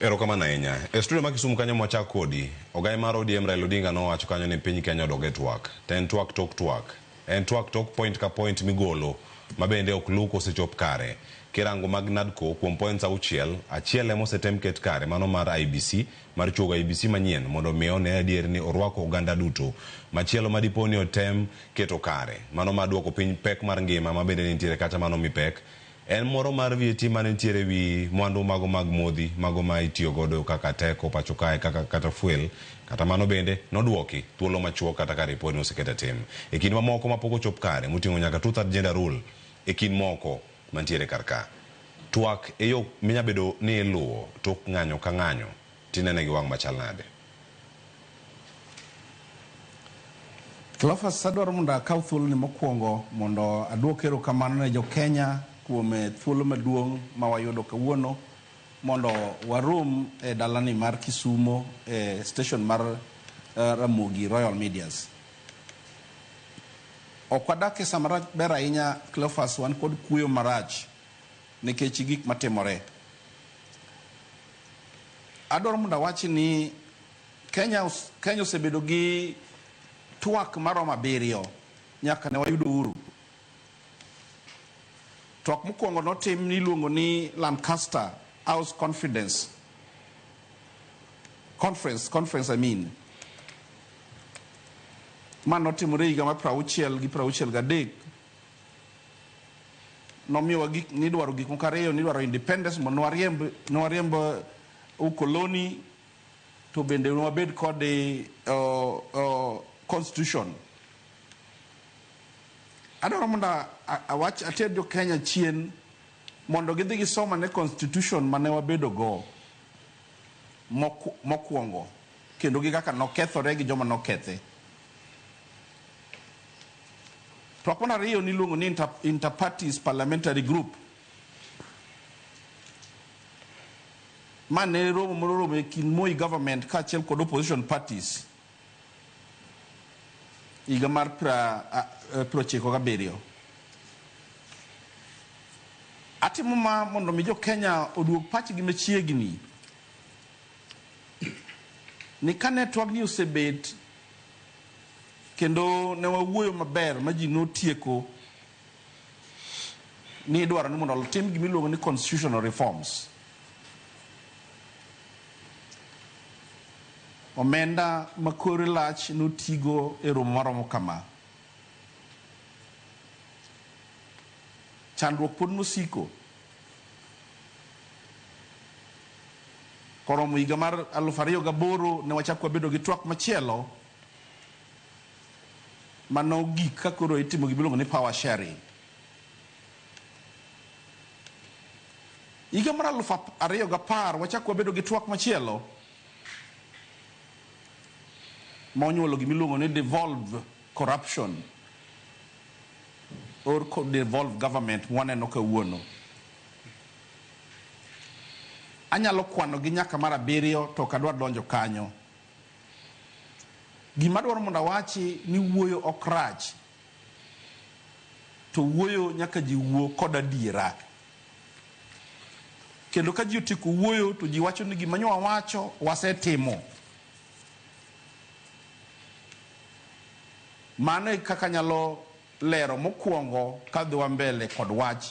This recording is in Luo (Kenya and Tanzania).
Erokamano ahinya. E studio ma Kisumu kanyo mwachak kodi, ogai mar ODM Raila Odinga nowacho kanyo ni piny Kenya odog e twak. To en twak tok twak. En twak tok point ka point migolo ma bende ok luw kosechop kare. Kirango mag NADCO kuom points auchiel, achiel ema osetem ket kare mano mar IEBC, mar chuogo IEBC manyien mondo mi one adier ni orwako oganda duto. Machielo ma dipo ni otem keto kare, mano mar duoko piny pek mar ngima ma bende nitiere kata mano mi pek En moro mar VAT mane nitiere ewi mwandu mago mag modhi, mago ma itiyo godo kaka teko pacho kae kaka kata fuel, kata mano bende noduoki thuolo machuok kata ka ripod ni oseket e tim. E kind mamoko mapok ochop kare moting'o nyaka two third gender rule e kind moko mantiere kar ka. Twak e yo minyabedo ni iluwo tok ng'anyo ka ng'anyo tinene gi wang' machal nade? Cleophas, adwaro mondo akaw thuoloni mokwongo mondo aduok erokamano ne jo Kenya kuom thuolo maduong' ma wayudo kawuono mondo warom e dalani mar Kisumo e station mar Ramogi Royal Medias. Ok wadak e sama ber ahinya Cleophas, wan kod kuyo marach nikech gik matimore. Adwaro mondo awachi ni Kenya, Kenya osebedo gi twak maromo abiriyo nyaka ne wayud uhuru. Twak mokwongo notim niluongo ni Lancaster House Confidence Conference, conference I mean. Ma notimore higa mar 60 gi 63. Nomiyowa gik nidwaro gik moko ariyo, nidwaro independence mondo nwariemb nwariemb ukoloni to bende nwabed kod constitution. Adwaro mondo awach ater jo Kenya chien mondo gidhi gisom ane constitution mane wabedo go mokwongo kendo gi kaka nokethore gi joma nokethe. Twak mar ariyo niluongo ni Inter-Parties Parliamentary Group. Ma ne romo monoromo e kind Moi government kaachiel kod opposition parties higa mar 97. Atimo ma mondo mi jo Kenya oduog pachgi machiegni ni kane twagni osebet kendo ne wawuoyo maber ma ji notieko ni idwaro ni mondo otim gima iluongo ni constitutional reforms. Omenda ma kore lach notigo e romo maromo kama. Chandruok pod nosiko. Koromo higa mar 2008 ne wachako wabedo gi twak machielo mano gik ka koro itimo gima iluongo ni power sharing. Higa mar 2010 wachako wabedo gi twak machielo ma onyuolo gima iluongo ni devolved corruption or devolved government mwaneno kawuono. Anyalo kwano gi nyaka mar abiriyo to ok adwar donjo kanyo. Gima adwaro mondo awachi ni wuoyo ok rach, to wuoyo nyaka ji wuo kod adiera. Kendo ka ji otieko wuoyo to ji wacho ni gima nyo wawacho wasetimo. Mano e kaka anyalo lero mokwongo kadhiwa mbele kod wach.